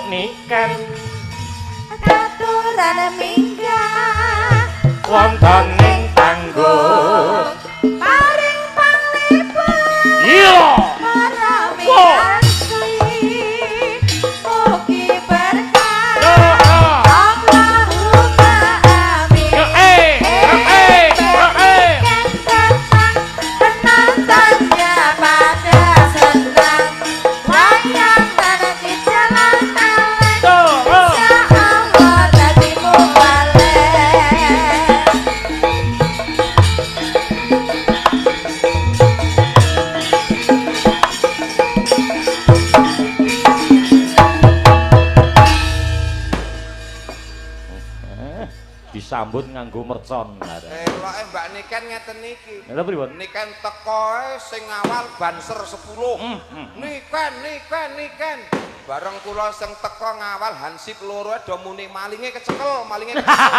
Nduk Niken katuran minggah wonten ing panggung paring panglipur iya para miyarsi mugi berkah. Allahumma amin. Eh, eh, eh. Penontonnya pada senang, wayangan di jalan alek, insya Allah dadi mubalek. Disambut nganggo mercon. Eloke Mbak Niken ngeten iki. Lha pripun? Niken teko sing awal banser 10. Niken, Niken, Niken. Bareng kula sing teko ngawal hansip loro do muni malinge kecekel, malinge kecekel.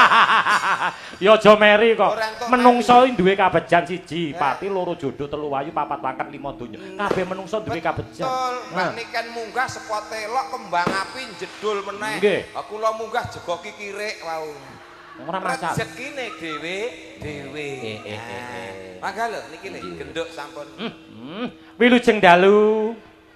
Ya aja meri kok. Ora entuk. Menungso iki duwe kabejan siji, pati loro jodoh, telu wayu, papat pangkat, lima donya. Kabeh menungso duwe kabejan. Betul. Mbak Niken munggah sepote elok kembang api jedul meneh. Nggih. Kula munggah jego kikirik wau. Ora masalah. Rezekine dhewe dhewe. Mangga lho niki lho genduk sampun. Wilujeng dalu.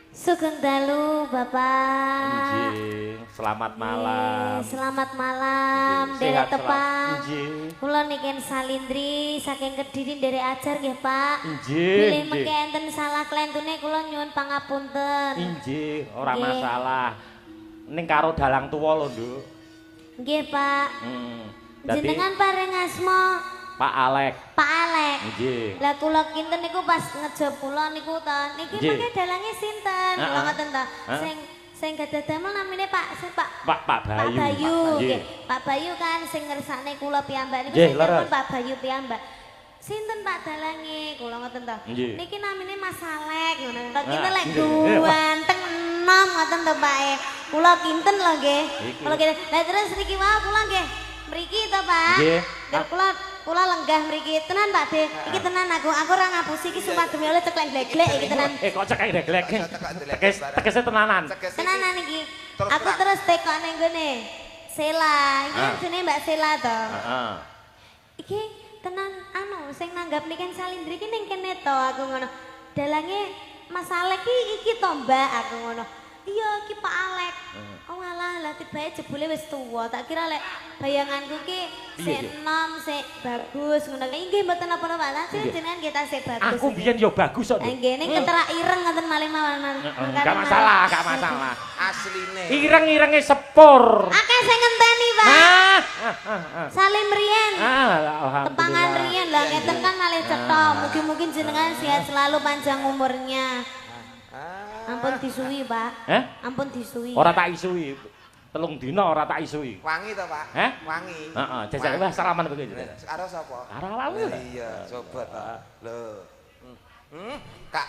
Sugeng dalu, Bapak. Nggih, selamat malam. Nggih, selamat malam, Nggih, nderek sehat tepang. Nggih. Kula Niken Salindri saking Kediri nderek ajar nggih, Pak. Nggih, Bilih nggih. mengke enten salah klentune kula nyuwun pangapunten. Injih, ora Nggih. masalah. Ning karo dalang tuwa lho, Nduk. Nggih, Pak. Dadi Jenengan paring asma Pak Alek. Pak Alek. Nggih. Lah kula kinten niku pas ngejob kula niku ta. Niki Nggih. mengke dalange sinten? Kula ngoten ta. Heeh. Sing sing gadah damel namine Pak sing Pak Pak Pak Pak Bayu. Bayu, Nggih. nggih. Pak Bayu kan sing ngersakne kula piyambak niku Nggih, sing telepon leres. Pak Bayu piyambak. Sinten Pak dalange? Kula ngoten ta. Nggih. Niki namine Mas Alek ngono. Ta kinten Ah, lek nggih. ganteng enom ngoten to Pak e. Kula kinten lho nggih. Iki. Kula kinten. Lah terus niki wau kula nggih mriki to Pak. Nggih. Nggih kula kula lenggah mriki. Tenan Pak De. Iki tenan aku. Aku ora ngapusi iki sumpah demi Allah ceklek gleglek iki tenan. Eh kok cekek gleglek. Cekek gleglek Tekes barang. tegese tenanan. Tegese iki Tenanan iki. Terus Aku terang. terus tekok ning gone. Sela, iki Ah. jenenge Mbak Sela to. Heeh. Iki tenan anu sing nanggap Niken Salindri iki ning kene to aku ngono. Dalange Mas Alek iki iki to Mbak aku ngono. Iya iki Pak Alek. Oh alah lah tibae jebule wis tuwa. Tak kira lek bayanganku ki Piye, sik piye? enom, sik bagus ngono. Nggih mboten napa-napa lah Nggih. jenengan nggih tasih bagus. Aku biyen yo bagus kok. Nduk. Nggih ning keterak ireng ngoten malih mawon. Enggak masalah, enggak masalah. Asline. Ireng-irenge sepur. Akeh sing ngenteni, Pak. Ah, ah, ah, ah. Salim riyen. Ah, alhamdulillah. Tepangan riyen lah ngeten kan malih cetha. Mugi-mugi jenengan sehat selalu panjang umurnya. Ah, Ampun disuwi, Pak. Eh? Ampun disuwi. Ora tak isui. Telung dina ora tak isui. Wangi to, Pak? Heh? Wangi. Heeh, jajal wah salaman begitu. Karo sapa? Karo awakmu lho. Iya, coba ta. Lho. Kak,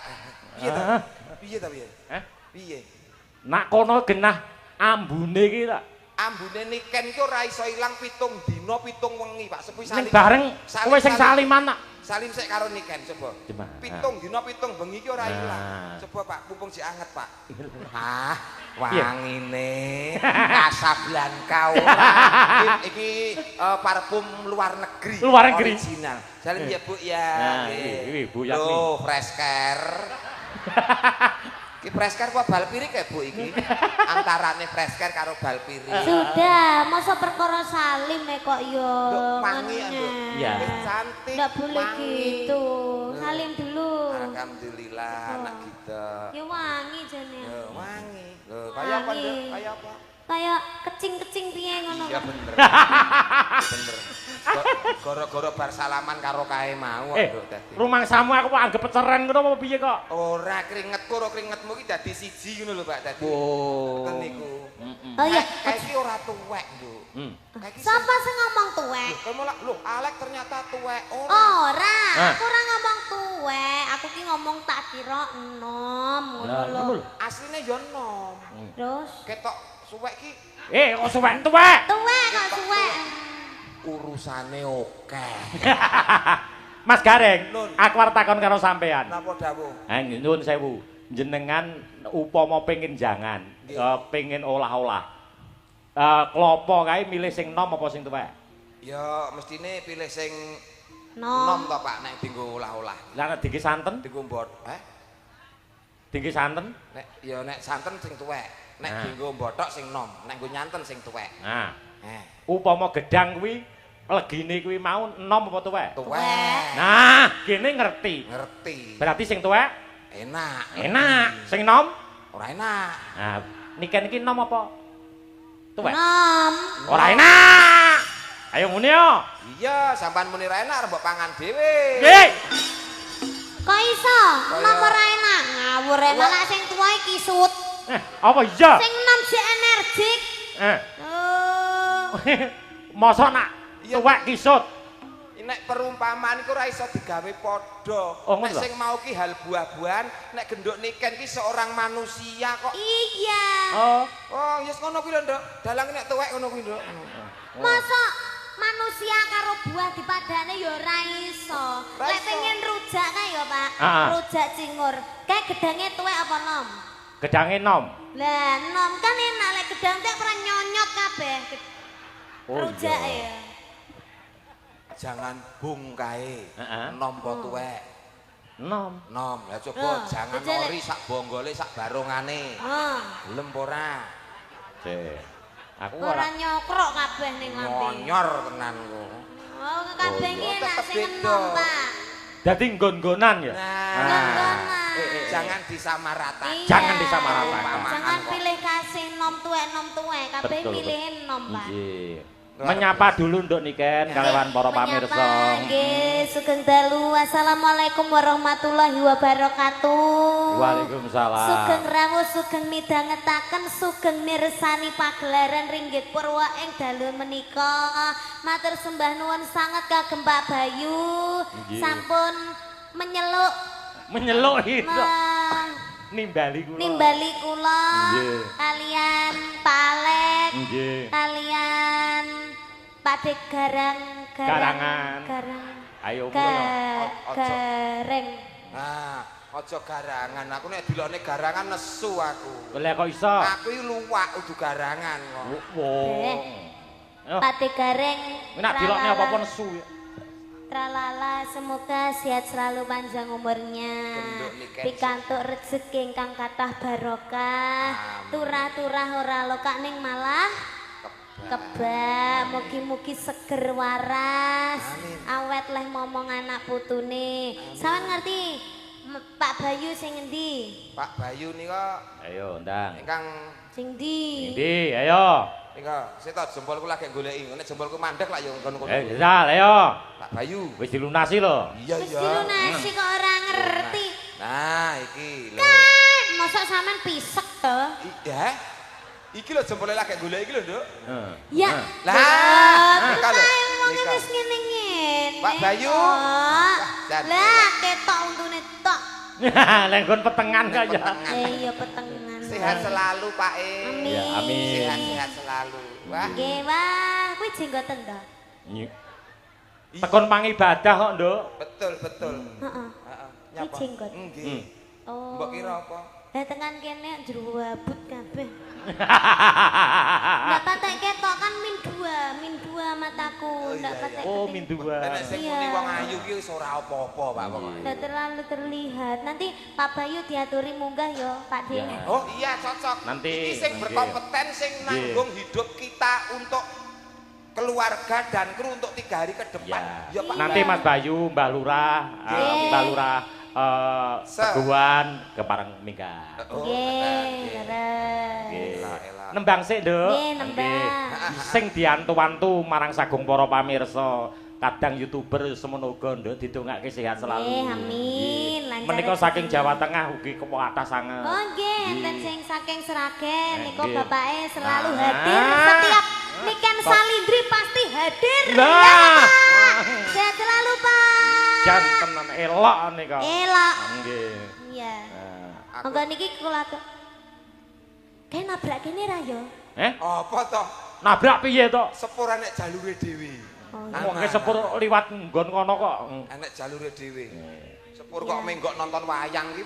piye ta? Ah. Piye ta piye? Eh? Piye? Nak kono genah ambune iki tak. Ambune Niken ki ora iso ilang 7 dina 7 wengi, Pak. Sepuh Ning salim. bareng salim- kowe sing salim. saliman nak. Salim sik karo Niken coba. Coba. 7 dina 7 bengi ki ora Nah. ilang. Coba Pak, mumpung sik anget, Pak. Ah, Piye? wangine Casablanca ora. Iki parfum luar negeri. Luar negeri. Original. Salim ya, Bu ya. Nah, Nggih. iki, iki, Bu Yatmi. Loh, fresh care. Iki fresh care apa balpirik ya, Bu iki? Antarane fresh care karo balpirik. Sudah, masa perkara salim e kok yo. Nduk, wangi ya, Nduk. Iya. Wis cantik. Ndak boleh wangi. gitu. Salim dulu. Alhamdulillah anak kita. Ya wangi jane. Lho, wangi. Lho, kaya apa, Wangi. Nduk? Kaya apa? Kayak kecing-kecing piye ngono. Iya bener. Bener. Gara-gara bar salaman karo kae mau Eh, Nduk dadi. rumangsamu aku kok anggap peceren ngono apa piye kok? Ora keringetku ora keringetmu iki dadi siji ngono lho, Pak, dadi. Oh. Ngoten niku. Oh iya. Kae iki ora tuwek, Nduk. Kae iki Sapa sing ngomong tuwek? Lho, kowe malah lho, Alek ternyata tuwek ora. Ora, Ah. aku ora ngomong tuwek, aku ki ngomong tak kira enom ngono Lah, lho. ngono lho. Asline yo enom. Terus Ketok suwek ki Eh, kok suwek tuwek? tuwek kok suwek. urusane akeh. Mas Gareng, Nun. aku arep takon karo sampean. Napa dawuh? Eh, nyuwun sewu. Jenengan upama pengen jangan, Nggih. Pengen olah-olah. Klopo kae milih sing nom apa sing tuwek? Ya mestine pilih sing nom Nom. to, Pak, nek dienggo olah-olah. Lah nek dingge santen, Dienggo mbot, eh? Dingge santen. Nek ya nek santen sing tuwek, nek Nah. dienggo mbothok sing nom, nek nggo nyanten sing tuwek. Nah, Eh, upama gedang kuwi legine kuwi mau enom apa tuwek? Tuwek. Nah, gene ngerti. Ngerti. Berarti sing tuwek Enak. Enak, sing nom? Ora enak. Nah, niken iki nom apa? Tuwek. Nom. Ora enak. Ayo muni yo. Iya, sampean muni ra enak mbok pangan dhewe. Nggih. Kok iso? Kaya- Nom ora enak. Ngawur e malah sing tuwa iki kisut. Eh, apa iya? Sing nom sik energik. Eh. Oh. Mosok nak Iya. tuwek kisut. Nek perumpamaan iku ora iso digawe padha. Oh, ngono Nek lho. sing mau ki hal buah-buahan, nek genduk niken ki seorang manusia kok. Iya. Oh. Oh, yes ngono kuwi lho, Nduk. Dalang nek tuwek ngono kuwi, Nduk. Masa manusia karo buah dipadane ya ora iso. Ora Lek iso. pengen rujak kae ya, Pak. Ah. Rujak cingur. Kae gedange tuwek apa nom? Gedange nom. Lah, nom kan enak lek gedang tek ora nyonyot kabeh. Oh, Rujak iya. ya. Jangan bung kae. Heeh. Nom apa tuwek? Nom. Nom. Lah coba Oh, jangan jajal. ori sak bonggole sak barongane. Oh. Gelem apa ora? Cek. Aku Ora ora nyokrok kabeh ning lambe. Nyonyor tenan kok. Oh, kabeh iki iya. enak Tetep sing beda. enom, Pak. Dadi nggon-nggonan ya. Nah. Nggon-nggonan. Jangan disamaratakan. Iya. Jangan disamaratakan. Jangan pilih kasih nom tuwek nom tuwek, kabeh Betul, milih nom, Pak. Nggih. Menyapa dulu Nduk Niken kaliwan para pamirsa. Menyapa, nggih, sugeng dalu. Assalamualaikum warahmatullahi wabarakatuh. Waalaikumsalam. Sugeng rawuh, sugeng midhangetaken, sugeng mirsani pagelaran ringgit purwa ing dalu menika. Matur sembah nuwun sanget kagem Pak Bayu. Nggih. Sampun menyeluk Menyeluk itu. Nimbali kula. nimbali kula Nggih. kalian Pak Alek, Nggih. kalian Pak Dek Garang, Garangan. Garang. Ayo Ga, mulai. Ojo. gareng. Nah, aja garangan. Aku nek dilokne garangan nesu aku. Lah kok iso? Aku iki luwak udu garangan kok. Wong. Oh, Pak Dek Gareng. nek dilokne tralala. apa-apa nesu ya. Tralala, semoga sehat selalu panjang umurnya. Genduk niken. Pikantuk rezeki ingkang kathah barokah. Amin. Turah-turah ora lokak ning malah kebak. Mugi-mugi seger waras. Amin. Awet leh momong anak putune. Sampeyan ngerti Pak Bayu sing endi? Pak Bayu nika Ayo ndang. ingkang Sing ndi? Endi? Ayo. nika sita jempolku lagi goleki. Nek jempolku mandek lak ya kono-kono. Eh, jajal, ayo. Pak Bayu. Wis dilunasi lho. Iya Wis iya. dilunasi kok ora ngerti. Nah, iki lho. Kan, mosok sampean pisek to? Iya. Iki lho jempolnya lagi goleki iki lho, Nduk. Heeh. Ya. Lah, nika lho. Wong Nika. wis ngene-ngene. Pak Bayu. kok. Wah, jan. Lah, ketok untune tok. Lah nggon petengan kaya. Petengan. Eh iya petengan. Sehat selalu, Pak E. Amin. Ya, amin. Sehat-sehat selalu. Wah. Nggih, wah, kuwi jenggoten to. Tekon pangibadah kok, Nduk. Betul, betul. Heeh. Heeh. Kuwi jenggot. Nggih. Oh. Mbok kira apa? Lah tekan kene jero abut kabeh. Ndak patek ketok kan min dua mataku, Oh, ndak iya, patek. Oh, min dua. Nek sing Iya. muni wong ayu ki wis ora apa-apa, Pak pokoke. Ndak terlalu terlihat. Nanti Pak Bayu diaturi munggah yo, Pak De. Ya. Oh iya cocok. Nanti, iki sing nggih. berkompeten sing nanggung hidup kita untuk keluarga dan kru untuk 3 hari ke depan. Ya. Ya, Pak. Nanti Mas Bayu, Mbak Lurah, Nggih. Mbak Lurah Teguhan ke pareng minggah. Oh, Nggih, leres. Nggih. Elak, elak. Nembang sik, Nduk. Nggih, nembang. Nggih. Sing diantu-antu marang sagung para pamirsa, kadang YouTuber semono uga, Nduk, didongake sehat selalu. Nggih, amin. Nggih. Lancar Menika rezeki. saking Jawa Tengah ugi kathah sanget. Oh nggih, enten Nggih. sing saking Sragen niku Nggih. bapake selalu Nah. hadir setiap Niken Salindri pasti hadir. Nah. Ya, Pak. Sehat selalu, Pak. Jan tenan elok nika. Elok. Nggih. Iya. Nah. Aku- Monggo niki kula Kayak nabrak kene ra yo. Eh, Apa toh? Nabrak piye to? Sepur enek jalure dhewe. Oh, Wong ke sepur liwat nggon kono kok. Enek jalure dhewe. Sepur kok menggok nonton wayang ki.